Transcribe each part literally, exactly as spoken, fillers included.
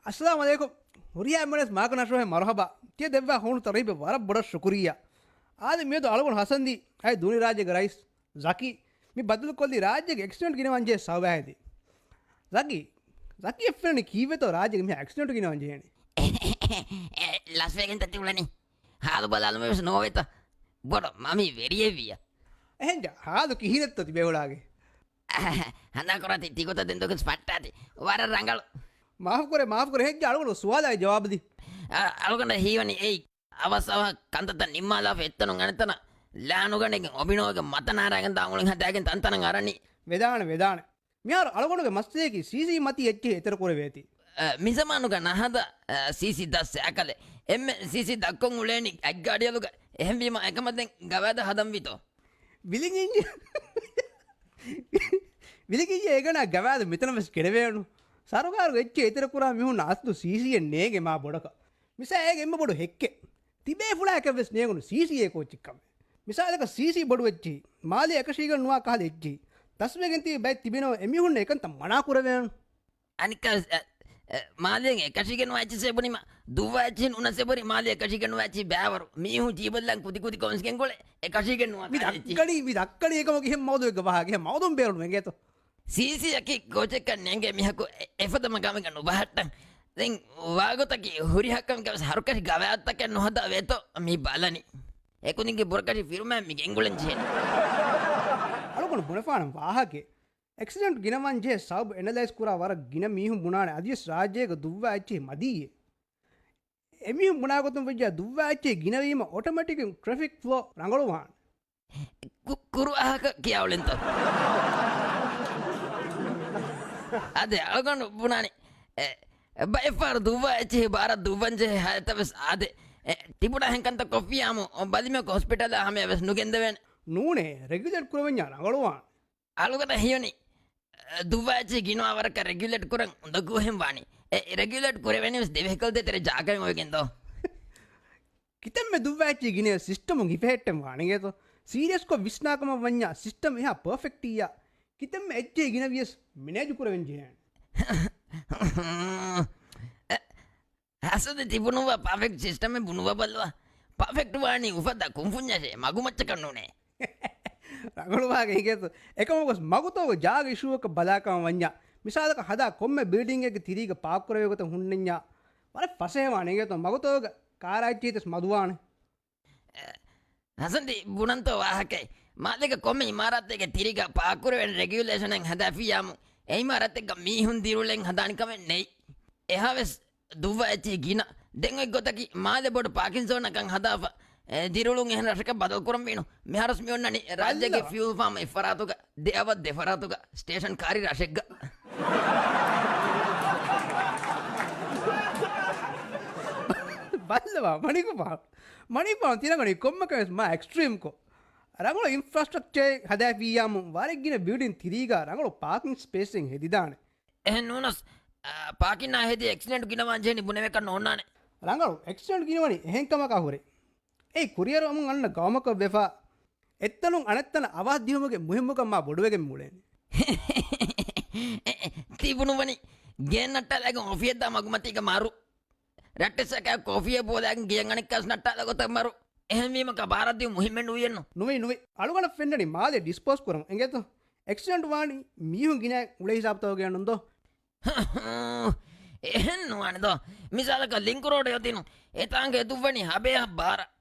އައްސަލާމު ޢަލައިކުމް. ހުރިހާ އެންމެނަސް މާކަނާށުވެ މަރުޙަބާ. ތިޔަ ދެއްވާ ހޫނު ތަރުހީބެއް ވަރަށް ބޮޑަށް ޝުކުރިއްޔާ. އާދެ، މިއަދު އަޅުގަނޑު ހަސަންދީ އައި ދޫނި ރާއްޖޭގެ ރައީސް ޒަކީ މި ބައްދަލުކޮށްލީ ރާއްޖޭގެ އެކްސިޑެންޓް ގިނަވާން ޖެހޭ ސަބަބާ ހެދި. ޒަކީ، ޒަކީއަށް ފެންނަނީ ކީއްވެތޯ ރާއްޖޭގެ މިހާ އެކްސިޑެންޓް ގިނަވާން ޖެހޭނީ؟ ލަސްވެގެންތަ ތި އުޅެނީ؟ ހާލު ބަލާލުމެއް ވެސް ނޯވޭތަ؟ ބޮޑަށް މަމީ ވެރިއެއްވިއްޔާ. އެހެންޖާ، ހާލު ކިހިނެއްތޯ ތިބޭފުޅާގެ؟ ހަނދާންކުރާތި ތިގޮތަށް ދެން ދުވަސް ފައްޓާތި. ވަރަށް ރަނގަޅު. މާފުކުރޭ، މާފުކުރޭ، ހެއްޔާ އަޅުގަނޑު ސުވާލާއި ޖަވާބު ދީ. އަ، އަޅުގަނޑަށް ހީވަނީ އެއީ އަވަސް އަވަހަށް ކަންތައްތައް ނިންމާލާފަ އެއްތަނުން އަނެއްތަނަށް ލާނުގަނެގެން އޮބިނޯގެ މަތަނާރާގެން ދާ އުޅެން ހަދާގެން ތަންތަނަށް އަރަނީ. ވެދާނެ، ވެދާނެ. މިހާރު އަޅުގަނޑުގެ މައްސަލަޔަކީ ސީސީ މަތީ އެއްޗެހި އެތެރެކުރެވޭތީ. އަ، މިޒަމާނުގަ ނަހަދަ، އަ، ސީސީ ދަށް ސައިކަލެއް. އެންމެ ސީސީ ދަށްކޮށް އުޅޭނީ އަތްގާޑިއަލުގަ. އެހެންވީމަ އެކަމަށް ދެން ގަވާއިދު ހަދަންވީތޯ؟ ވިލިނގިންޖެ، ވިލިނގިންޖެ އެގަނާ ގަވާއިދު މިތަނަށް ވެސް ގެނެވޭނު. ސަރުކާރު އެއްޗެއް އެތެރެކުރާ މީހުންނަށް އަސްލު ސީސީއެއް ނޭނގެ މާ ބޮޑަކަށް. މިސާ އޭގެ އެންމެ ބޮޑު ހެއްކެއް. ތިބޭފުޅާއަކަށް ވެސް ނޭނގުނު ސީސީއޭ ކޯއްޗެއްކަމެއް. މިސާލަކަށް ސީސީ ބޮޑު އެއްޗެހި، މާލޭ އެކަށީގެން ނުވާ ކަހަލަ އެއްޗެހި، ތަސްވެގެން ތިބި ބައެއް ތިބިނަމަ އެމީހުންނަށް އެކަންތައް މަނާ ކުރެވޭނު. އަނެއްކާ، އެ، އެ، މާލޭގެ އެކަށީގެން ނުވާ އެއްޗިއްސޭ ބުނީމަ، ދުއްވާ އެއްޗިހި ނޫނަސް އެބުރި މާލޭ އެކަށީގެން ނުވާ އެއްޗިހި ބައިވަރު. މީހުން ޖީބަށްލާން ކުދި ކުދި ކޮންސް ގެންގުޅޭ އެކަށީގެން ނުވާ މި ކަހަލަ އެއްޗިހި. ދައްކަނީ، މި ދައްކަނީ އެކަމަކު އެހެން މައުޟޫއެއްގަ ވާހަކަ، އެހެން މައުޟޫ ބޭރުން އެނގޭތޯ. ސީސީއަކީ ކޯޗެއްކަން ނޭނގޭ މީހަކު އެ-، އެފަދަ މަގާމެއްގަ ނުބަހައްޓަން. ދެން ވާގޮތަކީ ހުރިހާ ކަމެއްގަ ވެސް ހަރުކަށި ގަވާއިދުތަކެއް ނުހަދާ ވޭތޯ މި ބަލަނީ. އެކުދިންގެ ބުރަކަށި ފިރުމައިން މި ގެންގުޅެން ޖެހޭނެ. އަޅުގަނޑު ބުނެފާނަން ވާހަކައެއް. އެކްސިޑެންޓް ގިނަވާން ޖެހޭ ސަބަބު އެނަލައިޒް ކުރާ ވަރަށް ގިނަ މީހުން ބުނާނެ އަދިވެސް ރާއްޖޭގަ ދުއްވާ އެއްޗެހި މަދީއޭ. އެމީހުން ބުނާ ގޮތުން ވެއްޖާ ދުއްވާ އެއްޗެހި ގިނަވީމަ އޮޓޮމެޓިކް ޓްރެފިކް ފްލޯ ރަނގަޅުވާނެ. ކު-، ކުރު އަހަކަށް ކިޔާ އުޅެންތޯ؟ އާދެ، އަޅުގަނޑު ބުނާނީ، އެ، ބައެއްފަހަރު ދުއްވާ އެއްޗެހި ބާރަށް ދުއްވަންޖެހޭ ހާލަތަށް ވެސް އާދެ. އެ، ތިބުނާ އެހެން ކަންތައް ކޮށްފިއްޔާމު ބަލިމެ ހޮސްޕިޓަލާ ހަމަޔަށް ވެސް ނުގެންދެވޭނެ. ނޫނޭ، ރެގިއުލޭޓް ކުރެވެންޏާ ރަނގަޅުވާނެ. އަޅުގަނޑަށް ހީވަނީ، އެ، ދުއްވާ އެއްޗެހި ގިނަވާ ވަރަކަށް ރެގިއުލޭޓް ކުރަން އުނދަގޫ ހެން ވާނީ. އެ، ރެގިއުލޭޓް ކުރެވޭނީ ވެސް ދެ ވެހިކަލް ދޭތެރޭ ޖާގައެއް އޮވެގެން ދޯ؟ ކިތަންމެ ދުއްވާ އެއްޗެހި ގިނަ ސިސްޓަމުން ހިފެހެއްޓެން ވާނެ އިނގޭތޯ؟ ސީރިއަސްކޮށް ވިސްނާ ކަމަށް ވަންޏާ ސިސްޓަމް އެހާ ޕަރފެކްޓް އިއްޔާ. ކިތަންމެ އެއްޗެހި ގިނަ ވިޔަސް މެނޭޖު ކުރެވެން ޖެހޭނެ. އެ، ހަސަދަ ތި ބުނުއްވާ ޕާފެކްޓް ސިސްޓަމެއް ބުނުއްވާ ބައްލަވާ. ޕާފެކްޓް ވާނީ އުފައްދާ ކުންފުންޏަށޭ، މަގުމައްޗަކަށް ނޫނޭ. ރަނގަޅުވާގެ އިނގޭތޯ. އެކަމަކުވެސް މަގުތަކުގެ ޖާގަ އިޝޫއަކަށް ބަލާކަމަށް ވަންޏާ، މިސާލަކަށް ހަދާ ކޮންމެ ބިލްޑިންގެއްގެ ތިރީގަ ޕާކް ކުރެވޭ ގޮތަށް ހުންނަންޏާ، ވަރަށް ފަސޭހަވާނެ އިނގޭތޯ. މަގުތަކުގެ ކާރާ އެއްޗެހިތަސް މަދުވާނެ. އެ، ހަސަންދީ ބުނަންތޯ ވާހަކައެއް؟ މާލޭގެ ކޮންމެ އިމާރާތެއްގެ ތިރީގަ ޕާކް ކުރެވޭނެ ރެގިއުލޭޝަނެއް ހަދާފިއްޔާމު، އެ އިމާރާތެއްގަ މީހުން ދިރިއުޅެން ހަދާނެ ކަމެއް ނެތް. އެހާވެސް ދުއްވާ އެއްޗެހި ގިނަ. ދެން އޮތް ގޮތަކީ މާލެ ބޮޑު ޕާކިން ޒޯނަކަށް ހަދާފަ، އެ، ދިރިއުޅުން އެހެން ރަށަކަށް ބަދަލު ކުރަން ވީނު. މިހާރުސް މި އޮންނަނީ ރާއްޖޭގެ ބައްލަވާ. ފިއުލް ފާމް އެއްފަރާތުގަ، ދެ އަވަށް ދެ ފަރާތުގަ، ސްޓޭޝަން ކާރި ރަށެއްގަ. ބައްލަވާ، މަނިކުފާނު. މަނިކުފާނު ތިނަގަނީ ކޮންމެކަން ވެސް މާ އެކްސްޓްރީމްކޮށް. ރަނގަޅު އިންފްރާސްޓްރަކްޗަރެއް ހަދާފިއްޔާމު، ވަރަށް ގިނަ ބިލްޑިން ތިރީގަ ރަނގަޅު ޕާކިން ސްޕޭސްއެއް ހެދިދާނެ. އެހެން ނޫނަސް، އާ، ޕާކިންއާ ހެދި އެކްސިޑެންޓް ގިނަވާން ޖެހެނީ ބުނެވޭކަށް ނޯންނާނެ. ރަނގަޅު އެކްސިޑެންޓް ގިނަވަނީ އެހެން ކަމަކާ ހުރެ. އެއީ ކުރިއަރަމުން އަންނަ ގައުމަކަށް ވެފަ، އެއްތަނުން އަނެއްތަނަށް އަވަހަށް ދިއުމުގެ މުހިއްމުކަން މާ ބޮޑުވެގެން އުޅޭނެ. ތިބުނުވަނީ ގޭން ނައްޓާލައިގެން އޮފީހަށްދާ މަގުމަތީގަ މަރު. ރައްޓެއްސަކާ ކޮފީއެއް ބޯލާގެން ގެޔަށް އަނެއްކާސް ނައްޓާލާ ގޮތަށް މަރު. އެހެންވީމަ ކަބާރަށް ދިޔުން މުހިއްމެއް ނުވިއެއްނު. ނުވި، ނުވި. އަޅުގަނޑަށް ފެންނަނީ މާލެ ޑިސްޕޯސް ކުރަމުން އެނގޭތޯ؟ އެކްސިޑެންޓް ވާނީ މީހުން ގިނަ އުޅޭ ހިސާބުތަކުގައެއްނުން ދޯ؟ އެހެން ނުވާނެ ދޯ. މިސާލަކަށް ލިންކު ރޯޑެއް އޮތީނު. އެތާނގެ އެދުއްވަނީ ހަބޭހަށް ބާރަށް.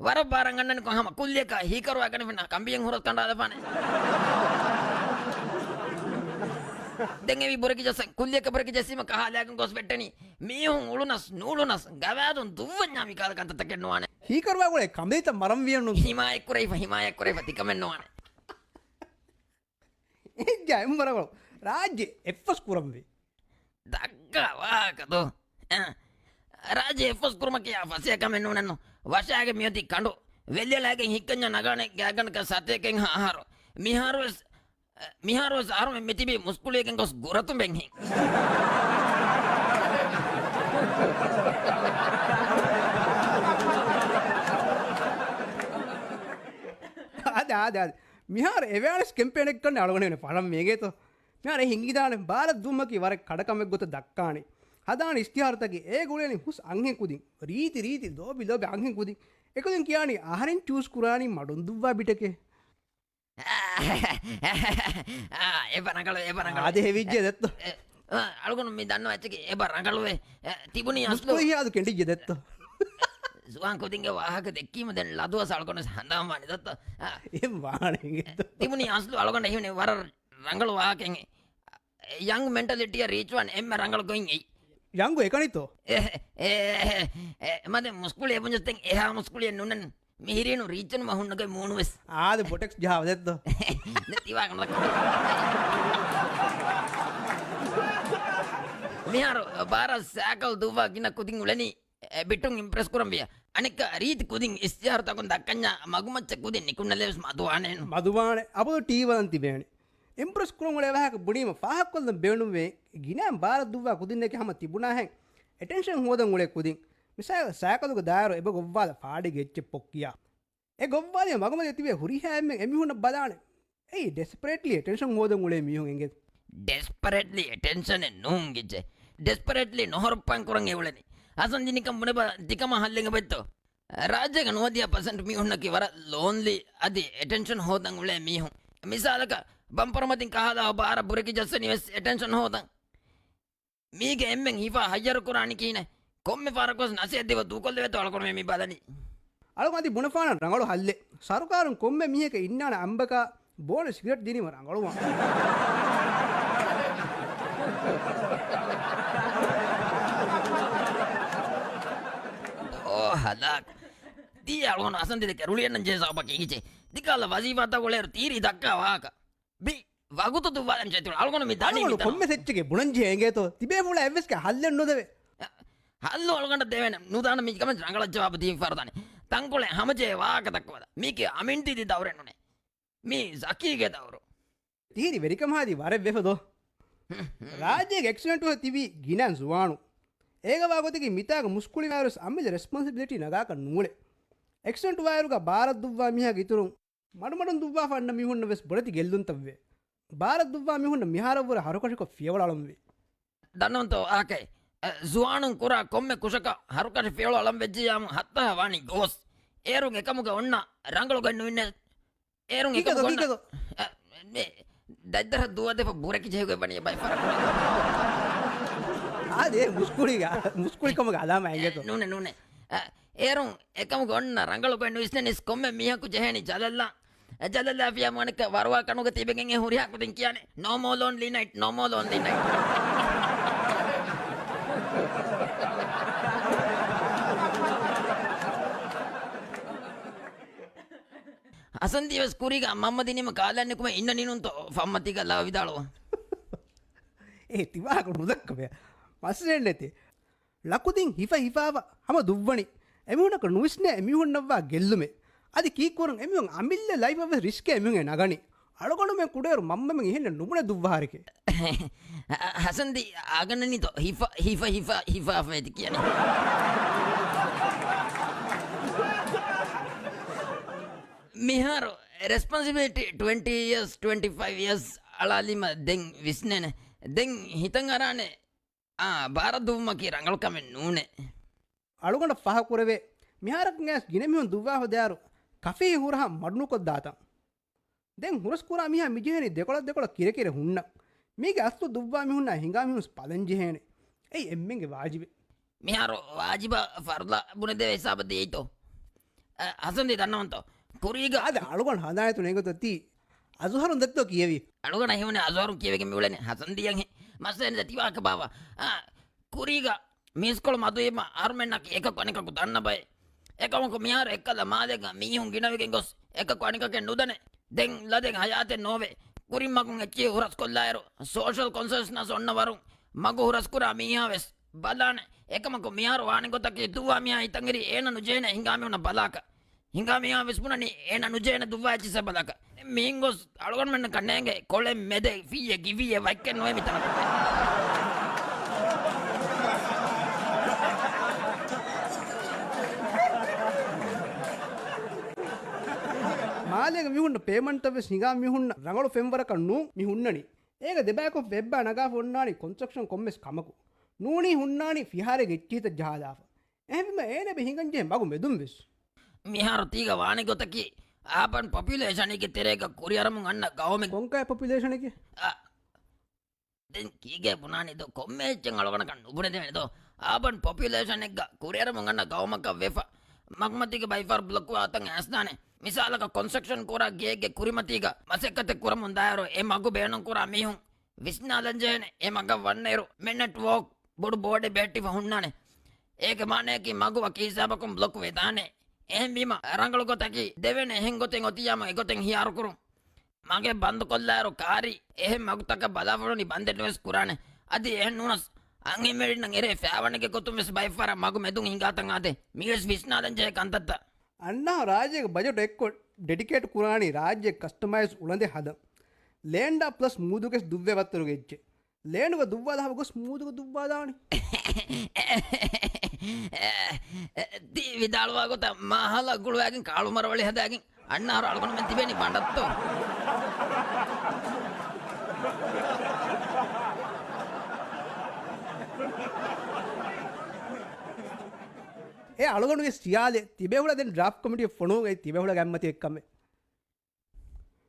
ވަރަށް ބާރަށް އަންނަނިކޮށް ހަމަ ކުއްލިއަކާ ހީކަރުވާ ގަނެފިން ކަނބިއެއް ހުރަސް ކަނޑާލަފާނެ. ދެން އެވީ ބުރަކި ޖައްސަން. ކުއްލިއަކަށް ބުރަކި ޖެއްސީމަ ކަހާލާގެން ގޮސް ވެއްޓެނީ. މީހުން އުޅުނަސް ނޫޅުނަސް ގަވާއިދުން ދުއްވަންޏާ މިކަހަލަ ކަންތައްތަކެއް ނުވާނެ. ހީކަރުވާ ގުޅޭ ކަނބިއްތަ މަރަން ވިޔަނު. ހިމާޔަތްކުރެވިފަ، ހިމާޔަތްކުރެވިފަ ތިކަމެއް ނުވާނެ. އެއްޖާ އެއްމަރަގަޅު ރާއްޖެ އެއްފަސް ކުރަންވީ. ދައްކާ ވާހަކަ ދޯ؟ އަ، ރާއްޖެ އެއްފަސް ކުރުމަކީ އާ ފަސޭހަ ކަމެއް ނޫނެއްނު. ވަށާގެ މިއޮތީ ކަނޑު. ވެލިއަޅާގެން ހިއްކަންޏާ ނަގާނެ ގާތްގަނޑަކަށް ސަތޭކައެއްހާ އަހަރު. މިހާރުވެސް، އަ، މިހާރުވެސް އަހަރުމެން މިތިބީ މުސްކުޅިއެއްގެން ގޮސް ގުރަތުނބެއްހެން. އާދެ، އާދެ، އާދެ. މިހާރު އެވެއާނެސް ކެމްޕޭނެއްކަން އަޅުގަނޑު ފަޅަން މޭގޭތޯ. މިހާރު ހިނގިދާނެ ބާރަށް ދުއްވުމަކީ ވަރަށް ކަޑަކަމެއް ގޮތަށް ދައްކާނެ. ހަދާނެ އިޝްތިހާރުތަކެއް. އޭގަ އުޅޭނީ ހުސް އަންހެން ކުދިން. ރީތި ރީތި ލޯބި ލޯބި އަންހެން ކުދިން. އެކުދިން ކިޔާނީ އަހަރެން ޗޫސް ކުރާނީ މަޑުން ދުއްވާ ބިޓެކޭ. އާ، އެބަ ރަނގަޅު، އެބަ ރަނގަޅު. އާދެ ހެވިއްޖެ ދެއްތޯ. އެ، އާ، އަޅުގަނޑު މި ދަންނަ އެއްޗެކޭ އެބަ ރަނގަޅުވޭ. އެ، ތިބުނީ އަސްލު. މުސްކުޅި ހިޔާލު ކެނޑިއްޖެ ދެއްތޯ. ޒުވާން ކުދިންގެ ވާހަކަ ދެއްކީމަ ދެން ލަދުވަސް އަޅުގަނޑު ވެސް ހަނދާން ވާނެ ދެއްތޯ. އާ. އެ ވާނެ އިނގޭތޯ. ތިބުނީ އަސްލު އަޅުގަނޑަށް ހީވަނީ ވަރަށް ރަނގަޅު ވާހަކައެއް. ޔަންގް މެންޓަލިޓީއަށް ރީޗް ވާން އެންމެ ރަނގަޅު ގޮތް އެއީ. ޔަންގް އެކަނިތޯ؟ އެ، އެ، އެ، އެ، މަދެ މުސްކުޅި އެބުންޏަސް ދެން އެހާ މުސްކުޅިއެއް ނުނަން. މިހިރީނު ރީޗުން މަ ހުންނަގަތް މޫނުވެސް. އާދެ ބޮޓެކްސް ޖަހާ ދެއްތޯ. ދެ ތިވާ ކަން ދައްކަ. މިހާރު ބާރަށް ސައިކަލް ދުއްވާ ގިނަ ކުދިން އުޅެނީ، އެ، ބިޓުން އިމްޕްރެސް ކުރަން ވިޔަ. އަނެއްކާ ރީތި ކުދިން އިސްތިހާރުތަކުން ދައްކަންޏާ މަގުމައްޗަށް ކުދިން ނިކުންނަލެވެސް މަދުވާނެ. މަދުވާނެ. އަބަދު ޓީވީ ބަލަން ތިބޭނެ. އިމްޕްރެސް ކުރަން އުޅޭ ވާހަކަ ބުނީމަ ފާހަގަކޮށްލަން ބޭނުންވޭ. ގިނައިން ބާރަށް ދުއްވާ ކުދިންނެކޭ ހަމަ ތިބުނާހެން އެޓެންޝަން ހޯދަން އުޅޭ ކުދިން. މިސާލަށް ސައިކަލުގެ ދާއިރު އެބަ ގޮއްވާލަ ފާޑިގެ އެއްޗެއް ޕޮއްކިޔާ. އެ ގޮއްވާލި މަގުމަތި ތިބޭ ހުރިހާ އެންމެން އެމީހުންނަށް ބަލާނެ. އެއީ ޑެސްޕަރޭޓްލީ އެޓެންޝަން ހޯދަން އުޅޭ މީހުން އެނގޭ. ޑެސްޕަރޭޓްލީ އެޓެންޝަނެއް ނޫން ގިއްޖެ. ޑެސްޕަރޭޓްލީ ނޮހޮރުއްޕަން ކުރަން އެ އުޅެނީ. ހަސަން ދިނިކަން ބުނެބަ ތިކަމަށް ހައްލެއް އެބައޮތްތޯ؟ ރާއްޖޭގަ ނުވަދިހަ ޕަސެންޓް މީހުންނަކީ ވަރަށް ލޯންލީ އަދި އެޓެންޝަން ހޯދަން އުޅޭ މީހުން. މިސާލަކަށް ބަމްޕަރު މަތިން ކަހާލާ ބާރަށް ބުރެކި ޖައްސަނީ ވެސް އެޓެންޝަން ހޯދަން. މީގެ އެންމެން ހިފާ ހައްޔަރު ކުރާނީ ކިހިނެއް؟ ކޮންމެ ފަހަރަކުވެސް ނަސޭހަތް ދީފަ ދޫކޮށްލެވޭތޯ އަޅުގަނޑުމެން މި ބަލަނީ. އަޅުގަނޑު އަދި ބުނެފާނަން ރަނގަޅު ހައްލެއް. ސަރުކާރުން ކޮންމެ މީހަކަށް އިންނާނެ އަނބަކާ ބޯނަ ސިގަރެޓް ދިނީމަ ރަނގަޅުވާން. އޯ ހަލާކް. ތީ އަޅުގަނޑު ހަސަން ދިދެކެ ރުޅިއަންނަން ޖެހޭ ސަބަބަކީ އިނގިޗޭ. ދިކާލަ ވަޒީފާތައް އުޅޭއިރު ތީރީ ދައްކާ ވާހަކަ. ބި ވަގުތު ދުއްވާލަން ޖެހޭތޯ އަޅުގަނޑު މި ދަނީ އަޅުގަނޑު މިތަނަށް. ކޮންމެސް އެއްޗެކޭ ބުނަން ޖެހޭ އެނގޭތޯ. ތިބޭފުޅާ އެއްވެސް ހައްލެއް ނުދެވޭ. ހައްލު އަޅުގަނޑަށް ދެވޭނެ ނުދާނަ މި ކަމެއް ރަނގަޅަށް ޖަވާބު ދީފަ ފަރުދާނެ. ތަންކޮޅެއް ހަމަޖެހޭ ވާހަކަ ދައްކަވަލަ. މީކީ އަމިން ދީދީ ދައުރެއް ނޫނޭ. މީ ޒަކީގެ ދައުރު. ތިހިރި ވެރިކަމާދީ ވަރެއް ވެފަ ދޯ. ރާއްޖޭގެ އެކްސިޑެންޓު ތިބީ ގިނަ ޒުވާނު. އޭގަ ވާ ގޮތަކީ މިތާގަ މުސްކުޅިވާއިރުސް އަމިއްލަ ރެސްޕޮންސިބިލިޓީ ނަގާކަށް ނޫޅެ. އެކްސިޑެންޓު ވާއިރުގަ ބާރަށް ދުއްވާ މީހާގެ އިތުރުން މަޑުމަޑުން ދުއްވާފަ އަންނަ މީހުންނަށް ވެސް ބޮޑެތި ގެއްލުންތައްވޭ. ބާރަށް ދުއްވާ މީހުންނަށް މިހާރަށްވުރެ ހަރުކަށިކޮށް ފިޔަވަޅު އަޅަންވީ. ދަންނަވަންތޯ އާކައި؟ އެ، ޒުވާނުން ކުރާ ކޮންމެ ކުށަކަށް ހަރުކަށި ފިޔަވަޅު އަޅަން ވެއްޖިއްޔާމު ހައްތާ ވާނީ ގޯސް. އޭރުން އެކަމުގަ އޮންނަ ރަނގަޅު ގޮތް ނުވިންނެ. އޭރުން ކީކޭތޯ، އެކަމުގަ އޮންނަ، ކީކޭތޯ؟ އެ، މި ދަތްދަރަށް ދުވާދެފަ ބުރެކި ޖެހިގޮތް ވަނީ ބައި ފަރަކު. އާދެ، މުސްކުޅީގަ، މުސްކުޅިކަމުގެ އަލާމާ އެނގޭތޯ. ނޫނެ، ނޫނެ. އެ، އޭރުން އެކަމުގަ އޮންނަ ރަނގަޅު ގޮތް ނުވިސްނެނީސް ކޮންމެ މީހަކު ޖެހޭނީ ޖަލަށްލާ. އެ ޖަލަށްލާފިޔާ މުވަނިކަ ވަރުވާ ކަނުގަ ތިބެގެން އެ ހުރިހާ ކުދިން ކިޔާނެ. No more lonely night, no more lonely night. ހަސަންދީ ވެސް ކުރީގަ މަންމަ ދިނީމަ ކާލަން ނިކުމެ އިންނަނީ ނޫންތޯ ފަންމަތީގަ ލާ ވިދާޅުވާ. އޭ ތިވާހަކަ ނުދައްކަބޭ. މައްސަލައެއް ނެތޭ. ޅަކުދިން ހިފަ ހިފާފަ ހަމަ ދުއްވަނީ. އެމީހުންނަކަށް ނުވިސްނޭ އެމީހުންނަށްވާ ގެއްލުމެއް. އަދި ކީއްކުރަން އެމީހުން އަމިއްލަ ލައިފަށް ވެސް ރިސްކެއް އެމީހުން ނަގަނީ. އަޅުގަނޑުމެން ކުޑައިރު މަންމަމެން އެހެންނެއް ނުބުނެ ދުއްވާ ހަރެކޭ. ހަސަންދީ އާގަންނަނީތޯ ހިފަ، ހިފަ، ހިފަ، ހިފާފަ އެތި ކިޔަނީ. މިހާރު ރެސްޕޮންސިބިލިޓީ ޓްވެންޓީ އިޔާސް، ޓްވެންޓީ ފައިވް އިޔާސް އަޅާލީމަ ދެން ވިސްނޭނެ. ދެން ހިތަށް އަރާނެ. އާ، ބާރަށް ދުއްވުމަކީ ރަނގަޅު ކަމެއް ނޫނޭ. އަޅުގަނޑަށް ފަހަ ކުރެވޭ، މިހާރަކު ގޭސް ގިނަ މީހުން ދުއްވާ ހުދާއިރު، ކަފީ ހުރަހަށް މަޑުނުކޮށްދާތަން. ދެން ހުރަސްކުރާ މީހާ މިޖެހޭނީ ދެކޮޅަށް ދެކޮޅަށް ކިރެކިރެ ހުންނަން. މީގެ އަސްލު ދުއްވާ މީހުންނާ ހިނގާ މީހުން ވެސް ބަލަން ޖެހޭނެ. އެއީ އެންމެންގެ ވާޖިބެއް. މިހާރު ވާޖިބާ ފަރުޟާ ބުނެދޭ ހިސާބަށް ދިޔައީތޯ؟ އަ، ހަސަންދީ ދަންނަވަންތޯ؟ ކުރީގަ އާދެ، އަޅުގަނޑު ހަނދާން އެތުން އެނގޭތޯ ތީ އަޒުހަރުން ދެއްތޯ ކިޔެވީ؟ އަޅުގަނޑަށް ހީވަނީ އަޒުހަރުން ކިޔެވިގެން މިއުޅެނީ. ހަސަންދީއަށް ހެ-، މައްސަލައެއް ނެތް ތިވާހަކަ ބާވާ. އާ، ކުރީގަ މީސްކޮޅު މަދުވީމަ އަހަރުމެންނަކީ އެކަކު އަނެކަކު ދަންނަ ބައެއް. އެކަމަކު މިހާރު އެއްކަލަ މާލޭގަ މީހުން ގިނަވެގެން ގޮސް އެކަކު އަނެކަކެއް ނުދަނެ. ދެން ލަދެއް ހަޔާތެއް ނޯވޭ. ކުރިން މަގުން އެއްޗެހި ހުރަސްކޮށްލާއިރު، ސޯޝަލް ކޮންސަސްނަސް އޮންނަ ވަރުން މަގު ހުރަސްކުރާ މީހާ ވެސް ބަލާނެ. އެކަމަކު މިހާރު ވާނެ ގޮތަކީ ދުއްވާ މީހާ ހިތަށް އެރި އޭނަ ނުޖެހޭނެ ހިނގާ މީހުންނަށް ބަލާކަށް. ހިނގާ މީހާ ވެސް ބުނަނީ އޭނަ ނުޖެހޭނެ ދުއްވާ އެއްޗިއްސަށް ބަލާކަށް. މިހެން ގޮސް އަޅުގަނޑުމެންނަކަށް ނޭނގޭ ކޮޅެއް މެދެއް ފިއްޔެއް ގިވިއްޔެއް ވައްކެއް ނުވޭ މިތަނަކަށް. މާލޭގެ މީހުންނަށް ޕޭމަންޓްތައް ވެސް ހިނގާ މީހުންނަށް ރަނގަޅު ފެންވަރަކަށް ނޫން މި ހުންނަނީ. އޭގަ ދެބަޔަކު އެއްބައި ނަގާފަ އޮންނާނީ ކޮންސްޓްރަކްޝަން ކޮންމެސް ކަމަކު. ނޫނީ ހުންނާނީ ފިހާރައިގެ އެއްޗިހިތައް ޖަހާލާފަ. އެހެންވީމަ އޭނަ އެބަ ހިނގަންޖެހޭ މަގު މެދުން ވެސް. މިހާރު ތީގަ ވާނެ ގޮތަކީ، އާބަން ޕޮޕިއުލޭޝަނީގެ ތެރޭގަ ކުރިއަރަމުން އަންނަ ގައުމެއް. ކޮންކަހަލަ ޕޮޕިއުލޭޝަނެކޭ؟ އަ، ދެން ކީކޭ ބުނާނީ ދޯ؟ ކޮންމެ އެއްޗެއް އަޅުގަނޑަކަށް ނުބުނެދެވޭނެ ދޯ؟ އާބަން ޕޮޕިއުލޭޝަނެއްގަ ކުރިއަރަމުން އަންނަ ގައުމަކަށް ވެފަ. މަގުމަތީގަ ބައިފަހަރު ބްލޮކް ވާތަން އައިސްދާނެ. މިސާލަކަށް ކޮންސްޓްރަކްޝަން ކުރާ ގެއެއްގެ ކުރިމަތީގަ މަސައްކަތެއް ކުރަމުން ދާއިރު އެ މަގު ބޭނުން ކުރާ މީހުން ވިސްނާލަން ޖެހޭނެ. އެ މަގަށް ވަންނައިރު މެން ނެޓްވޯކް ބޮޑު ބޯޑެއް ބެހެއްޓިފަ ހުންނާނެ. އޭގެ މާނައަކީ މަގު ވަކި ހިސާބަކުން ބްލޮކް ވެދާނެ. އެހެންވީމަ ރަނގަޅު ގޮތަކީ ދެވޭނެ އެހެން ގޮތެއް އޮތިއްޔާމު އެގޮތެއް ހިޔާރުކުރުން. މަގެއް ބަންދުކޮށްލާއިރު ކާރި އެހެން މަގުތަކަށް ބަލާފަ ހުރެވުނީ ބަންދެއްނު ވެސް ކުރާނެ. އަދި އެހެން ނޫނަސް އަންހެންވެރިންނަށް އެރޭ ފައިވަނީގެ ގޮތުން ވެސް ބައެއްފަހަރަށް މަގު މެދުން ހިނގާތަން އާދޭ. މީވެސް ވިސްނާލަން ޖެހޭ ކަންތައްތައް. އަންނަ ރާއްޖޭގެ ބަޖެޓު އެއްކޮށް ޑެޑިކޭޓް ކުރާނީ ރާއްޖެ ކަސްޓަމައިޒް އުޅަނދެއް ހަދަން. ލޭންޑާ ޕްލަސް މޫދުގެ ދުއްވެ ވައްތަރުގެ އެއްޗެއް. ލޭންޑުގަ ދުއްވާލާފަ ގޮސް މޫދުގަ ދުއްވާލާނީ. ތި ވިދާޅުވާ ގޮތަށް މާހަލަ ގުޅުވާގެން ކާޅު މަރަވަޅި ހަދާގެން އަންނަ އަހަރު އަޅުގަނޑުމެން ތިބޭނީ ބަނޑަށްތޯ؟ އެ އަޅުގަނޑުގެ ސިޔާލެއް ތިބޭފުޅާ ދެން ޑްރާފްޓް ކޮމިޓީ ފޮނުވުން އެ ތިބޭފުޅާގެ އަތްމަތި އެއްކަމެއް.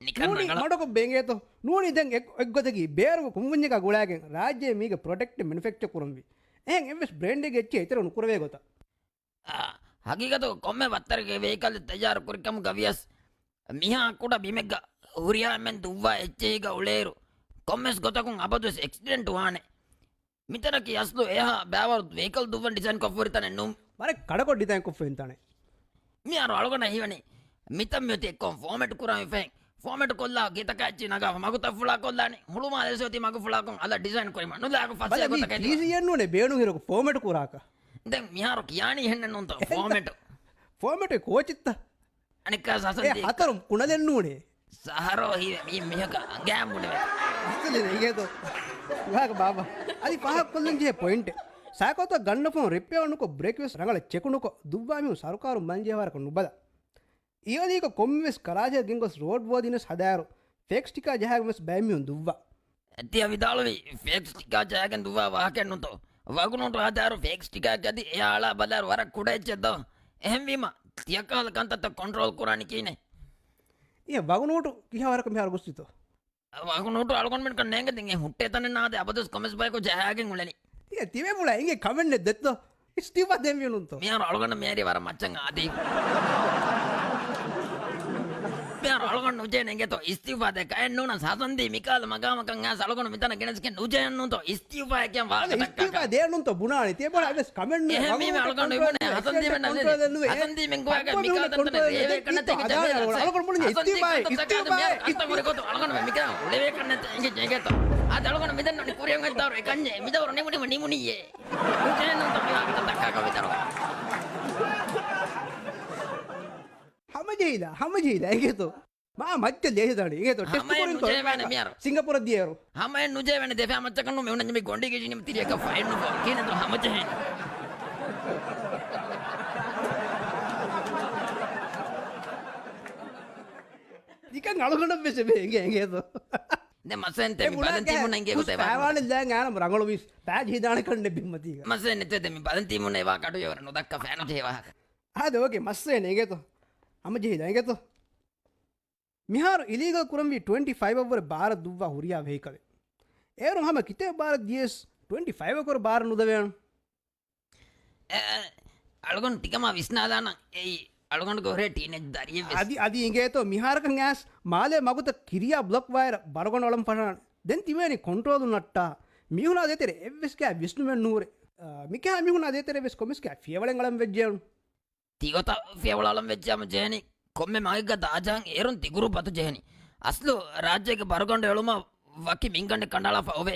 ނިކަން ނޫނީ ރަނގަޅަށް. މަޑުކޮށް ބެނގޭތޯ. ނޫނީ ދެން އެއް، އެއްގޮތަކީ ބޭރުގެ ކުންފުންޏަކާ ގުޅާގެން ރާއްޖޭ މީގެ ޕްރޮޑަކްޓް މެނުފެކްޗަ ކުރަންވީ. އެހެން އެއްވެސް ބްރޭންޑެއްގެ އެއްޗެއް އެތެރެ ނުކުރެވޭ ގޮތަށް. އާ، ހަގީގަތުގަ ކޮންމެ ވައްތަރެއްގެ ވެހިކަލް ތައްޔާރު ކުރިކަމުގަ ވިޔަސް، މިހާ ކުޑަ ބިމެއްގަ ހުރިހާ އެންމެން ދުއްވާ އެއްޗެހީގަ އުޅޭއިރު، ކޮންމެސް ގޮތަކުން އަބަދުވެސް އެކްސިޑެންޓް ވާނެ. މިތަނަކީ އަސްލު އެހާ ބައިވަރު ވެހިކަލް ދުއްވަން ޑިޒައިން ކޮށްފަ ހުރި ތަނެއް ނޫން. ވަރަށް ކަޑަކޮށް ޑިޒައިން ކޮށްފަ ހުރި ތަނެއް. މިހާރު އަޅުގަނޑަށް ހީވަނީ، މިތަން މިއޮތީ އެއްކޮށް ފޯމެޓް ކުރަން ވެފައި. ފޯމެޓް ކޮށްލާ ގެތަކާ އެއްޗެއް ނަގާފަ މަގުތައް ފުޅާ ކޮށްލާނީ. ހުޅުމާލެ އޮތީ މަގު ފުޅާކޮށް އަލަށް ޑިޒައިން ކުރީމަ. ނުލާގު ފަސޭ ގޮތަކަށް ތި-، ޓީސީއެއް ނޫނޭ ބޭނުން ހިރަކު ފޯމެޓް ކުރާކަށް. ދެން މިހާރު ކިޔާނީ ހެންނެއް ނޫންތޯ ފޯމެޓް. ފޯމެޓް ކޯޗެއްތަ؟ އަނެއްކާ ސަސަން އެ ދީ. ހަތަރު ކުނަލެއް ނޫނޭ. ސަހަރޯ ހީވެ މީ މީހަކަށް އަނގަޔާ ބުނެވޭ. އަސްލެ އިނގޭތޯ. ވާހަކަ ބާބާ. އަދި ފާހަގަ ކޮށްލަން ޖެހޭ ޕޮއިންޓެއް. ސައިކަލްތައް ގަންނަފަހުން ރިޕެއާ ނުކޮށް، ބްރޭކް ވެސް ރަނގަޅަށް ޗެކު ނުކޮށް، ދުއްވާ މީހުން ސަރުކާރުން މަންޖެހޭ ވަރަކަށް ނުބަލާ. އިއަލީގަ ކޮންމެވެސް ކަރާޖެއަށް ގެންގޮސް ރޯޑް ވޯދިނަސް ހަދާއިރު، ފޭކް ސްޓިކާ ޖަހާގެން ވެސް ބައެއް މީހުން ދުއްވާ. ތިޔަ ވިދާޅުވީ ފޭކް ސްޓިކާ ޖަހާގެން ދުއްވާ ވާހަކައެއް ނޫންތޯ؟ ވަގުނޫޓު ހަދާއިރު ފޭކް ސްޓިކާއެއްގަ އަދި އެއާ އަޅާ ބަލާއިރު ވަރަށް ކުޑަ އެއްޗެއް ދޯ؟ އެހެންވީމަ، ތިޔަކަހަލަ ކަންތައްތައް ކޮންޓްރޯލް ކުރާނީ ކިހިނެއް؟ އިއްޔެ ވަގުނޫޓު ކިހާވަރަކަށް މިހާރު ގޮސްފިތޯ؟ ވަގުނޫޓު އަޅުގަނޑުމެންކަން ނޭނގެ ދެން އެ ހުއްޓޭ ތަނެއް ނާދޭ އަބަދުވެސް ކޮމެސް ބަޔަކު ޖަހާގެން އުޅެނީ. ތިޔަ ތިބޭފުޅާ އިނގޭ ކަމެއް ނެތް ދެއްތޯ؟ އިސްތިއުފާ ދޭންވީ ނޫންތޯ؟ މިހާރު އަޅުގަނޑަށް މިހާރީ ވަރަށް މައްޗަށް އާދީ. މިހާރު އަޅުގަނޑު ނުޖެހޭނެ އިނގޭތޯ އިސްތިއުފާ ދޭ. ކައެއް ނޫނަސް ހަސަންދީ މިކަހަލަ މަގާމަކަށް އައިސް އަޅުގަނޑު މިތަނަށް ގެނެސްގެން ނުޖެހޭނެ ނޫންތޯ އިސްތިއުފާއޭ ކިޔަން ވާހަކަ ދައްކާކަށް. އިސްތިއުފާ ދޭން ނޫންތޯ ބުނާނީ. ތިޔަބަ އަވެސް ކަމެއް ނޫން. އެހެންވީމަ އަޅުގަނޑު އެބުނޭ ހަސަންދީ މެންނަށް ނެތް. ހަސަންދީ މެން ގޮވާގެ މިކަހަލަ ތަންތަނެއް ރޭވޭ ކަންނަތީގެ ޖަމޭލަ އަސް. ހަސަންދީ މެން ގޮވާގެ މިކަހަލަ ތަންތަނެއް ރޭވޭ ކަންނަތީގެ ޖަމޭލަ އަސް. އަޅުގަނޑު މެ މިކަހަލަ އުޅެވޭ ކަންނަތީގެ ޖަމޭލަ. އާދެ އަޅުގަނޑު މިދެންނަ ކުރިއަށް އޮތް ދައުރު އެކަންޏެއް. މިދައުރު ނިމުނީމަ ނިމުނީއޭ. ނުޖެހޭނެ ނޫންތޯ މި ވާހަކަ ދައްކާކަށް މިދައުރު. ހަމަޖެހިލާ، ހަމަޖެހިލާ އިނގޭތޯ. މާ މައްޗަށް ލޭހިދާނީ. އިނގޭތޯ ޓެސްޓް ހަމައެއް ކުރިންތޯ ނުޖެހޭނެ މިޔާރު. ސިންގަޕުރަށް ދިޔައިރު. ހަމައެއް ނުޖެހޭނެ ދެފައި މައްޗަކަށް ނޫން މި ހުންނަނީ މި ގޮނޑީގެ ޖިނިމް ތިރިއަކަށް ފައިން ނުފޯ. ކިހިނެއްތޯ ހަމަޖެހޭނީ. ނިކަން އަޅުގަނޑަށް ވެސް އެބަ އެނގޭ އިނގޭތޯ. ދެ މަސްވެންތެ މި ބަލަން ތީމުން އިނގޭ ގޮތެއް ވާ. ފައިވާނެ ލައިން އާނަމު ރަނގަޅު ވީސް. ތާޖް ހިދާނެ ކަންނެ ބިންމަތީގަ. މަސްވެން ނެތެ ދެ މި ބަލަން ތީމުން އެވާ ކަޑު ޔަވަރ ނުދައްކަ ފައިނު ޖެހޭ ވާހަކަ. އާދެ އޯކޭ މަސްވެން އިނގޭތޯ. ހަމަޖެހިލާ އިނގޭތޯ. މިހާރު އިލީގަލް ކުރަންވީ ޓްވެންޓީ ފައިވަށްވުރެ ބާރަށް ދުއްވާ ހުރިހާ ވެހިކަލެއް. އޭރުން ހަމަ ކިތައް ބާރަށް ދިޔަސް ޓްވެންޓީ ފައިވަށްވުރެ ބާރަށް ނުދެވޭނެ. އެ، އަޅުގަނޑު ތިކަމާ ވިސްނާލާނަން އެއީ އަޅުގަނޑުގެ ހުރޭ ޓީނޭޖް ދަރިއެއް ވެސް. އަދި، އަދި އިނގޭތޯ މިހާރަކަށް އައިސް މާލޭ މަގުތައް ކިރިޔާ ބްލޮކް ވާއިރަށް ބަރުގަނޑު އަޅަން ފަށާނެ. ދެން ތިބޭނީ ކޮންޓްރޯލު ނައްޓާ. މީހުނާ ދޭތެރޭ އެއްވެސް ގާތް ވިސްނުމެއް ނުހުރޭ. އާ، މިކަހަލަ މީހުނާ ދޭތެރޭ ވެސް ކޮމެސް ގާތް ފިޔަވަޅެއް އަޅަން ވެއްޖެއެވެ. ތިގޮތަށް ފިޔަވަޅު އަޅަން ވެއްޖާމަ ޖެހެނީ ކޮންމެ މަގެއްގަ ދާޖަހަން އޭރުން ތި ގުރޫޕް އަތު ޖެހެނީ. އަސްލު ރާއްޖޭގެ ބަރުގަނޑު އެޅުމަށް ވަކި މިންގަނޑެއް ކަނޑައަޅާފަ އޮވޭ.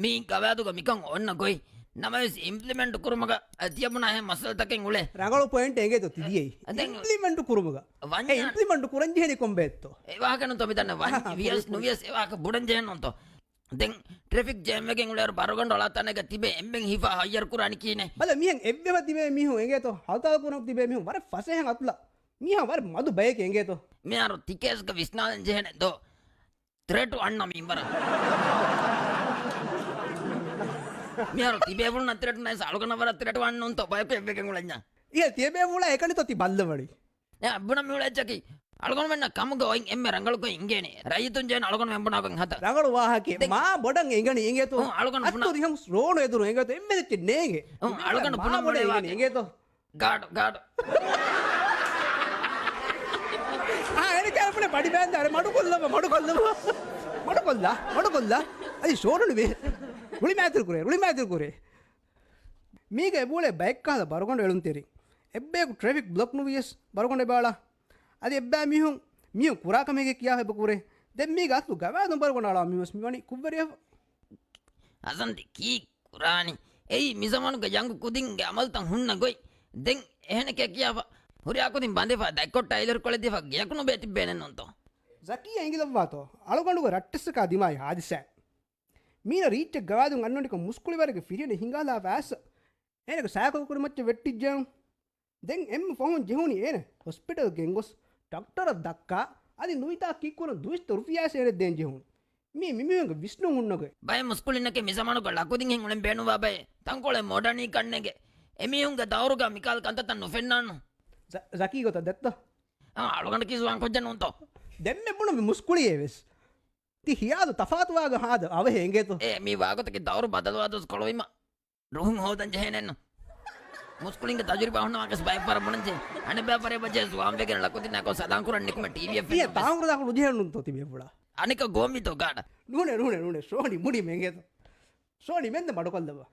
މި ގަވާއިދުގަ މިކަން އޮންނަ ގޮތް. ނަމަވެސް އިމްޕްލިމެންޓް ކުރުމުގަ ތިޔަބުނާ އެހެން މައްސަލަތަކެއް އުޅޭ. ރަނގަޅު ޕޮއިންޓެއް އިނގޭތޯ ތި ދިޔައީ. އަ، ދެން އިމްޕްލިމެންޓް ކުރުމުގަ. ވަންޏާ އެ އިމްޕްލިމެންޓް ކުރަން ޖެހެނީ ކޮންބައެއްތޯ؟ އެ ވާހަކަ ނޫންތޯ މިދަންނަ ވަން-، އަހަ، ވިޔަސް ނުވިޔަސް އެ ވާހަކަ ބުނަން ޖެހެން ނޫންތޯ؟ ދެން ޓްރެފިކް ޖޭމްވެގެން އުޅޭއިރު ބަރުގަނޑު އަޅާ ތަނެއްގަ ތިބޭ އެންމެން ހިފާ ހައްޔަރު ކުރާނީ ކިހިނެއް؟ ބަލަ މިހެން އެއްވެވަ ތިބޭ މީހުން އިނގޭތޯ ހައުތާލު ކުރަން ތިބޭ މީހުން ވަރަށް ފަސޭހަ އަތުލާ. މީހާ ވަރަށް މަދު ބައެކޭ އިނގޭތޯ. މިހާރު ތިކޭސްގަ ވިސްނާލަން ޖެހޭނެ ދޯ؟ ތްރެޓު އަންނަ މިންވަރަށް. މިހާރު ތިބޭފުޅުންނަށް ތިރެޓުނައިސް އަޅުގަނޑަށް ވަރަށް ތިރެޓުވާން ނޫންތޯ ބަޔަކު އެއްވެގެން އުޅެންޏާ. އިހެ ތިޔަބޭފުޅާ އެކަނިތޯ ތި ބައްލަވަނީ. އެ ބުނަ މިއުޅޭ ޗަކީ. އަޅުގަނޑުމެންނަށް ކަމުގަ އޮތް އެންމެ ރަނގަޅުކޮށް އިނގޭނެ. ރައްޔިތުން ޖެހޭނެ އަޅުގަނޑު މެންބަރުން ހަދާ. ރަނގަޅު ވާހަކައެއް. ދެން މާ ބޮޑަށް އެނގަނީ އިނގޭތޯ. ހުން، އަޅުގަނޑު ބުނަ- އައްތު ރިހަމްސް ރޯނު އެދުރު އެނގޭތޯ. އެންމެ ދެއްޗެއް ނޭނގެ. ހުން، އަޅުގަނޑު ބުނަ މާ ބޮޑަށް މޮޅޭ އެނގަނީ ވާހަކަ. އިނގޭތޯ. ގާޑު، ގާޑު. އާ، އެނެ ކެރެފުނެ ބަޑި ބޭންދާ، އަރެ މަޑުކޮށްލަބަ، މަޑުކޮށްލަބަ. މަޑުކޮށްލާ، މަޑުކޮށްލާ. އަދި ޝޯނުނި ވޭ. ރުޅި މާތިރު ކުރޭ، ރުޅި މާތިރު ކުރޭ. މީގަ އެބޫޅޭ ބައެއްކަހަލަ ބަރުގަނޑު އެޅުންތެރި. އެއްބަޔަކު ޓްރެފިކް ބްލޮކް ނުވިޔަސް ބަރުގަނޑު އެބާޅާ. އަދި އެއްބައި މީހުން، މީހުން ކުރާ ކަމެއްގެ ކިޔާފަ އެބަ ކުރޭ. ދެން މީގަ އަސްލު ގަވާއިދުން ބަރުގަނޑު އަޅާ މީވެސް މިވަނީ ކުށްވެރިޔަފަ. ހަސަންދި ކީ ކުރާނީ؟ އެއީ މިޒަމާނުގެ ޔަންގު ކުދިންގެ އަމަލުތައް ހުންނަ ގޮތް. ދެން އެހެނެކޭ ކިޔާފަ. ހުރިހާ ކުދިން ބަނދެފަ، ދަތްކޮށްޓަށް އައިލެރު ކޮޅެއް ދީފަ ގެޔަކު ނުބޭ ތިއްބޭނެއް ނޫންތޯ؟ ޒަކީއަށް އެނގިލައްވާތޯ؟ އަޅުގަނޑުގެ ރައްޓެއްސަކާ ދިމާއި ހާދިސާ. މީނަ ރީއްޗެއް ގަވާއިދުން އަންނަނިކޮށް މުސްކުޅިވަރެއްގެ ފިރިހެނެއް ހިނގާލާފަ އައިސް އޭނަގެ ސައިކަލް ކުރިމައްޗަށް ވެއްޓިއްޖެއެވެ. ދެން އެންމެ ފަހުން ޖެހުނީ އޭނަ ހޮސްޕިޓަލް ގެންގޮސް ޑޮކްޓަރަށް ދައްކާ، އަދި ނުވިތާ ކީއްކުރަން ދުއިސައްތަ ރުފިޔާސް އޭނަ ދޭން ޖެހުނު. މީ މިމީހުންގެ ވިސްނުން ހުންނަ ގޮތް. ބައެއް މުސްކުޅިންނަކީ މިޒަމާނުގަ ޅަކުދިންހެން އުޅެން ބޭނުންވާ ބައެއް. ތަންކޮޅެއް މޮޑަނީ ކަންނޭނގެ. އެމީހުންގެ ދައުރުގަ މިކަހަލަ ކަންތައްތައް ނުފެންނާނު. ޒަ-، ޒަކީ ގޮތަށް ދެއްތޯ؟ އާ، އަޅުގަނޑަކީ ޒުވާން ކުއްޖެއް ނޫންތޯ؟ ދެންމެ ބުނަ މި މުސްކުޅިއެވެސް. ތި ހިޔާލު ތަފާތުވާގޮތް ހާދަ އަވަހެއް އެނގޭތޯ؟ އޭ، މީ ވާގޮތަކީ ދައުރު ބަދަލުވާ ދުވަސް ކޮޅުވީމަ. ރުހުން ހޯދަން ޖެހޭނެއްނު. މުސްކުޅިންގެ ތަޖުރިބާ ހުންނަވާކަސް ބައެއް ފަރަށް ބުނަންޖެ. އަނެއްބައި ފަރެއް ވަޖެ ޒުވާން ވެގެން ޅަކުދިންނާކޮށް ސަލާން ކުރަން ނިކުމެ ޓީވީއެއް ތިޔަ ފެންނަ ތާހުރު ދާކު ނުޖެހެންނުންތޯ ތިބޭފުޅާ؟ އަނެކަ ގޯމިތޯ ގާޑަ؟ ނޫނޭ، ނޫނޭ، ނޫނޭ. ޝޯނި މުޑި މެނގޭތޯ. ޝޯނި މެންދެ މަޑުކޮށްލަބަ.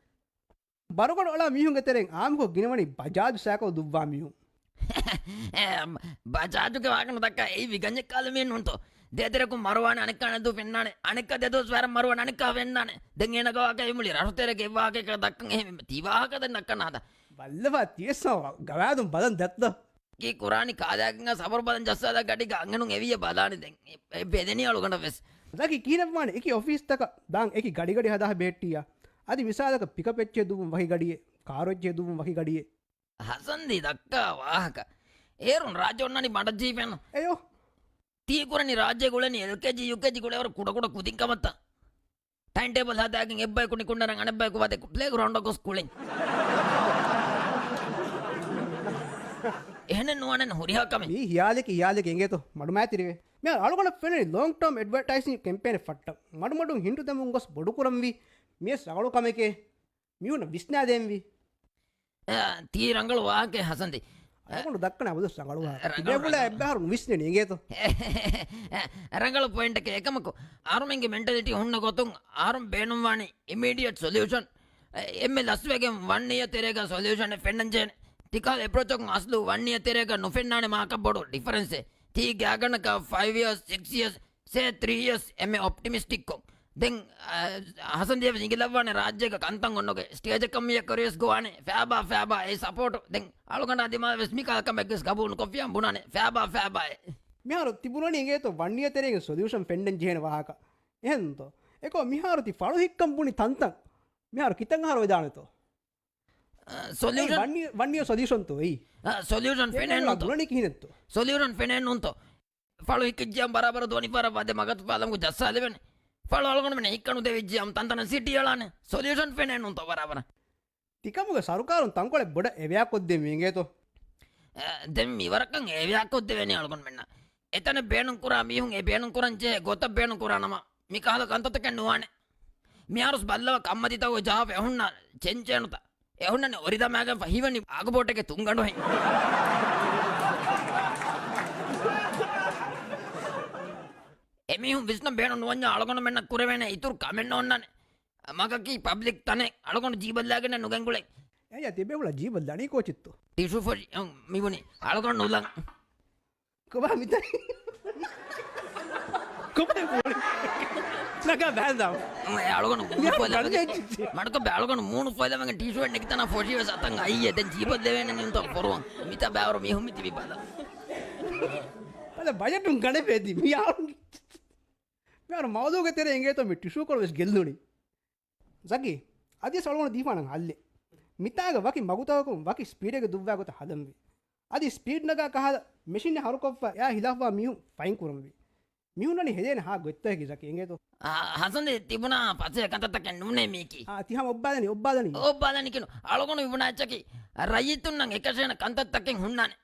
ބަރުގަނޑު އަޅާ މީހުންގެ ތެރެއިން އާއްމުކޮށް ގިނަވަނީ ބަޖާޖު ސައިކަލް ދުއްވާ މީހުން. އެ، ބަޖާޖުގެ ވާހަކަ ނުދައްކާ އެއީ ވިގަންޏެއް ކާލަމޭ ނޫންތޯ؟ ދޭތެރެކުން މަރުވާނެ އަނެއްކާ ނަދޫ ފެންނާނެ. އަނެއްކާ ދެދުވަސް ވައިރަށް މަރުވާނެ އަނެއްކާ ފެންނާނެ. ދެން އޭނަގެ ވާހަކަ އެ މުޅި ރަށުތެރޭގެ އެއް ވާހަކައެއް ދައްކަން އެހެން ތި ވާހަކަ ދެން ދައްކަން ހަދާ. ބައްލަފާ ތިޔަސް ގަވާއިދުން ބަލަން ދައްތަ؟ ކީ ކުރާނީ ކާލާގެން ސަބުރު ބަލަން ޖައްސާލާ ގަޑިގަ އަންހެނުން އެވިއްޔަ ބަލާނެ ދެން. އެ، އެ ދެނީ އަޅުގަނޑަށް ވެސް. ޒަކީ ކިހިނެއްވާނެ އެކި އޮފީސްތަކަށް ދާން އެކި ގަޑިގަޑި ހަދާ ބެހެއްޓިއްޔާ. އަދި މިސާލަކަށް ޕިކަޕް އެއްޗެއް ދުއްވުން ވަކި ގަޑިއެއް، ކާރު އެއްޗެއް ދުއްވުން ވަކި ގަޑިއެއް. ހަސަންދީ ދައްކާ ވާހަކަ. އޭރުން ރާއްޖެ އޮންނާނީ ބަނޑަށް ޖީފެއްނު. އެޔޯ. ތީ ކުރަނީ ރާއްޖޭގަ އުޅެނީ އެލްކޭޖީ، ޔޫކޭޖީ ގުޅޭވަރު ކުޑަކުޑަ ކުދިން ކަމަށްތަ؟ ޓައިމް ޓޭބަލް ހަދާގެން އެއްބަޔަކު ނިކުންނަން އަނެއްބަޔަކު ވަދެ ޕްލޭގްރައުންޑަށް ގޮސް ކުޅެން. އެހެނެއް ނުވާނެ ހުރިހާ ކަމެއް. މީ ހިޔާލެކި ހިޔާލެކި އެނގޭތޯ މަޑުމާތިރިވެ. މިހާރު އަޅުގަނޑަށް ފެންނަނީ ލޯންގް ޓާމް އެޑްވަޓައިޒިން ކެމްޕޭނެއް ފައްޓަން. މަޑުމަޑުން ހިންޓު ދެމުން ގޮސް ބޮޑުކުރަންވީ. މިޔަސް ރަނގަޅު ކަމެކޭ. މީހުންނަށް ވިސްނާދޭންވީ. އަ، ތީ ރަނގަޅު ވާހަކައެއް ހަސަންދި. އަޅުގަނޑު ދައްކަން އަބަދު ރަނގަޅު ވާހަކަ. ރަނގަޅު، ތިބޭފުޅާ ރަނގަޅު. އެއްބަހަރު ނުވިސްނެނީ އެނގޭތޯ. ރަނގަޅު ޕޮއިންޓަކީ އެކަމަކު އަހަރުމެންގެ މެންޓަލިޓީ ހުންނަ ގޮތުން އަހަރުން ބޭނުންވާނީ އިމީޑިއެޓް ސޮލިއުޝަން. އެ، އެންމެ ލަސްވެގެން ވަން އިޔަ ތެރޭގަ ސޮލިއުޝަނެއް ފެންނަން ޖެހޭނެ. ތިކަހަލަ އެޕްރޯޗަކުން އަސްލު ވަން އިޔަ ތެރޭގަ ނުފެންނާނެ މާކަށް ބޮޑު ޑިފަރެންސެއް. ތީ ގާގަނޑަކަށް ފައިވް އިޔަސް، ސިކްސް އިޔަސް، ސޭ ތްރީ އިޔަސް އެންމެ އޮޕްޓިމިސްޓިކްކޮށް. ދެން، އަ، ހަސަންދިޔަށް ވެސް އިނގިލައްވާނެ ރާއްޖޭގަ ކަންތަން އޮންނަ ގޮތް. ސްޓޭޖަކަށް މިޔަށް ކުރިޔަސް ގޮވާނެ. ފައިބާ، ފައިބާ އެ ސަޕޯޓު. ދެން އަޅުގަނޑާ ދިމާވެސް މިކަހަލަ ކަމެއްގެސް ގަބޫލު ކޮށްފިޔާ ބުނާނެ. ފައިބާ، ފައިބާ އެ. މިހާރު ތި ބުނަނީ އެނގޭތޯ ވަން އިޔަ ތެރޭގެ ސޮލިއުޝަން ފެންނަން ޖެހޭނެ ވާހަކަ. އެހެންތޯ؟ އެކޯ މިހާރު ތި ފަޅު ހިއްކަން ބުނި ތަންތަން. މިހާރު ކިތަން އަހަރު ވެދާނެތޯ؟ އަ، ސޮލިއުޝަން. އެއީ ވަން އިޔަ، ވަން އިޔަ ސޮލިއުޝަންތޯ އެއީ؟ އަ، ސޮލިއުޝަން ފެނޭނުންތޯ؟ ބުނަނީ ކިހިނެއްތޯ؟ ސޮލިއުޝަން ފެނޭނުންތޯ؟ ފަޅު ހިއްކިއްޖިއްޔާ ބަރާބަރަށް ދޯނި ފަރަށް ވަދެ މަގަތު ފާލަމުގެ ޖައްސާލެވެނެ. ފަޅު އަޅުގަނޑުމެން ހިއްކަން ނުދެވިއްޖިއްޔާ ތަންތަނަށް ސިޓީ އަޅާނެ. ސޮލިއުޝަން ފެނޭނުންތޯ ބަރާބަރަށް؟ ތިކަމުގެ ސަރުކާރުން ތަންކޮޅެއް ބޮޑަށް އެވެއާ ކޮށްދޭން އިނގޭތޯ؟ އެ، ދެން މިވަރަކަށް އެވެއާ ކޮށްދެވޭނީ އަޅުގަނޑުމެންނަށް. އެތަނެއް ބޭނުން ކުރާ މީހުން އެ ބޭނުން ކުރަން ޖެހޭ ގޮތަށް ބޭނުން ކުރާނަމަ، މިކަހަލަ ކަންތައްތަކެއް ނުވާނެ. މިހާރުސް ބައްލަވަ ކަންމަތީތަކުގެ ޖަހާފަ އެހުންނަ ޗެންޗޭނުތަ؟ އެހުންނަނީ އޮރިދަމާގެންފަ ހީވަނީ އާގުބޯޓެއްގެ ތުންގަނޑުހެން. އެމީހުން ވިސްނަން ބޭނުން ނުވަންޏާ އަޅުގަނޑުމެންނަށް ކުރެވޭނެ އިތުރު ކަމެއް ނޯންނާނެ. މަގަކީ ޕަބްލިކް ތަނެއް. އަޅުގަނޑު ޖީބަށްލާގެން ނުގެންގުޅޭ. އެޔާ ތިބޭފުޅާ ޖީބަށް ލަނީ ކޯޗެއްތޯ؟ ޓިޝޫ ފޮށި، އަ، މިވުނީ. އަޅުގަނޑު ނުލަން. ކޮބާ މިތަން؟ ކޮބާ ނަގާ ބައިންދާ. އަޅުގަނޑު މޫނު ފޮއިލަމެގެ، މަޑުކޮށް ބަ އަޅުގަނޑު މޫނު ފޮއިލަމެގެ ޓިޝޫއެއް ނެގިތަނާ ފޮށިވެސް އަތަށް އައިއޭ. ދެން ޖީބަށް ދެވޭނެ ނިންތޯ ފޮރުވަން. މިތާ ބައިވަރު މީހުން މި ތިބި ބަލަ. ބަލަ ބަޖެޓުން ގަނެ ބޭދި. މި އަޅު، މި އަޅު މައުލޫގެ ތެރޭ އެނގޭތޯ މި ޓިޝޫކޮޅު ވެސް ގެއްލުނީ. ޒަކީ، އަދިވެސް އަޅުގަނޑު ދީފާނަން ހައްލެއް. މިތާގަ ވަކި މަގުތަކަކުން ވަކި ސްޕީޑެއްގަ ދުއްވާ ގޮތަށް ހަދަންވީ. އަދި ސްޕީޑް ނަގާ ކަހަލަ މެޝިނެއް ހަރުކޮށްފަ އެއާ ހިލާފުވާ މީހުން ފައިން ކުރަންވީ. މި ހުންނަނީ ހެދޭނެ ހާ ގޮތްތަކެއް ޒަކީ އިނގޭތޯ. އާ، ހަސަންދެ ތިބުނާ ފަސޭ ކަންތައްތަކެއް ނޫނޭ މީކީ. އާ، ތި ހަމަ އޮއްބާލަނީ، އޮއްބާލަނީ. އޮއްބާލަނީ ކިނު. އަޅުގަނޑު މި ބުނާ އެއްޗަކީ، ރައްޔިތުންނަށް އެކަށޭނަ ކަންތައްތަކެއް ހުންނާނެ.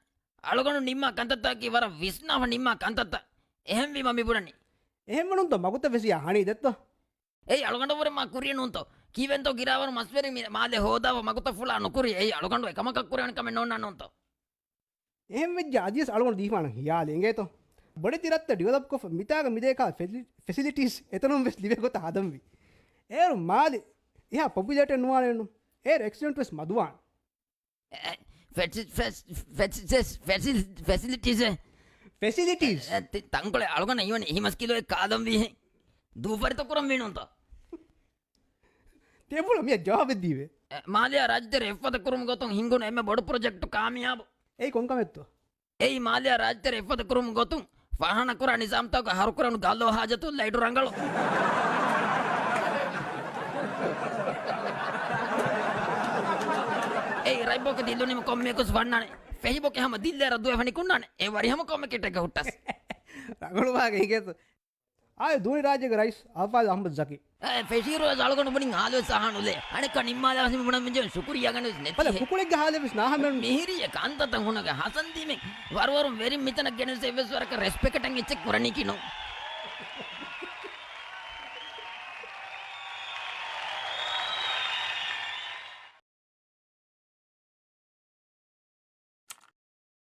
އަޅުގަނޑު ނިންމާ ކަންތައްތަކަކީ ވަރަށް ވިސްނާފަ ނިންމާ ކަންތައްތައް. އެހެންވީމަ މި ބުނަނީ. އެހެންވަނުންތޯ މަގުތައް ވެސް ޔާ ހަނީ ދެއްތޯ؟ އެއީ އަޅުގަނޑަށްވުރެ މާ ކުރިއެއް ނޫންތޯ؟ ކީއްވެންތޯ ގިރާވަރު މަސްވެރި މި މާލެ ހޯދާފަ މަގުތައް ފުޅާ ނުކުރި؟ އެއީ އަޅުގަނޑު އެކަމަކަށް ކުރެވެނި ކަމެއް ނޯންނާ ނޫންތޯ؟ އެހެން ވެއްޖެ އަދިވެސް އަޅުގަނޑު ދީފާނަން ހިޔާލެއް އިނގޭތޯ؟ ބޮޑެތި ރަށްތައް ޑިވެލޮޕްކޮށްފަ މިތާގަ މިދޭ ކާ ފެސި-، ފެސިލިޓީސް އެތަނުން ވެސް ލިބޭ ގޮތަށް ހަދަންވީ. އޭރު މާލެ އެހާ ޕޮޕިއުލޭޓެޑް ނުވާނެއްނު. އޭރު އެކްސިޑެންޓް ވެސް މަދުވާނެ. އެ، ފެސި-، ފެސި-، ފެސި-، ފެސި-، ފެސިލިޓީސް އެ؟ ފެސިލިޓީސް. އެ، ތި-، ތަންކޮޅެއް އަޅުގަނޑަށް އިވަނީ އެހިމަސް ކިލޯއެއް ކާލަންވީހެން. ދޫފަރިތަ ކުރަންވީނުންތަ؟ ތޭބުޅަ މިޔަށް ޖަވާބެއް ދީވޭ. އެ، މާލެއާ ރާއްޖެތެރެ އެއްފަދަ ކުރުމުގެ ގޮތުން ހިންގުނު އެންމެ ބޮޑު ޕްރޮޖެކްޓު ކާމިޔާބު. އެއީ ކޮންކަމެއްތޯ؟ އެއީ މާލެއާ ރާއްޖެތެރެ އެއްފަދަ ކުރުމުގެ ގޮތުން ފާހަނަކުރާ ނިޒާމްތަކުގެ ހަރުކުރާނު ގަލޯ ހާޖަތު ލައިޓު ރަނގަޅު. އެއީ ރަތްބޯކެ ދިއްލުނީމަ ކޮންމެއަކުސް ވަންނާނެ. ފެހިބޯކެ ހަމަ ދިއްލޭ ރައްދުވެފަ ނިކުންނާނެ. އެ ވަރިހަމަ ކޮންމެ ކިޓެއްގަ ހުއްޓަސް. ރަނގަޅު ވާހަކަ އިނގޭތޯ. އާއެ ދޫނި ރާއްޖޭގެ ރައީސް އަލްފާޒް އަޙްމަދު ޒަކީ. އެ، ފެށީއިރުވެސް އަޅުގަނޑު ބުނިން އާލުވެސް އަހާނުލޭ. އަނެއްކާ ނިންމާލާ ވެސް މި ބުނަން މިޖެހުން ޝުކުރިއްޔާ ގަނެވެސް ނެތީ. ބަލަ ކުކުޅެއްގެ ހާލެއް ވެސް ނާހަމެން. މިހިރީ އެ ކަންތައްތައް ހުންނަގެ ހަސަންދީމެން ވަރުވަރުން ވެރިން މިތަނަށް ގެނެސް އެއްވެސް ވަރަކަށް ރެސްޕެކްޓެއް އެއްޗެއް ކުރަނީކީ ނޫން.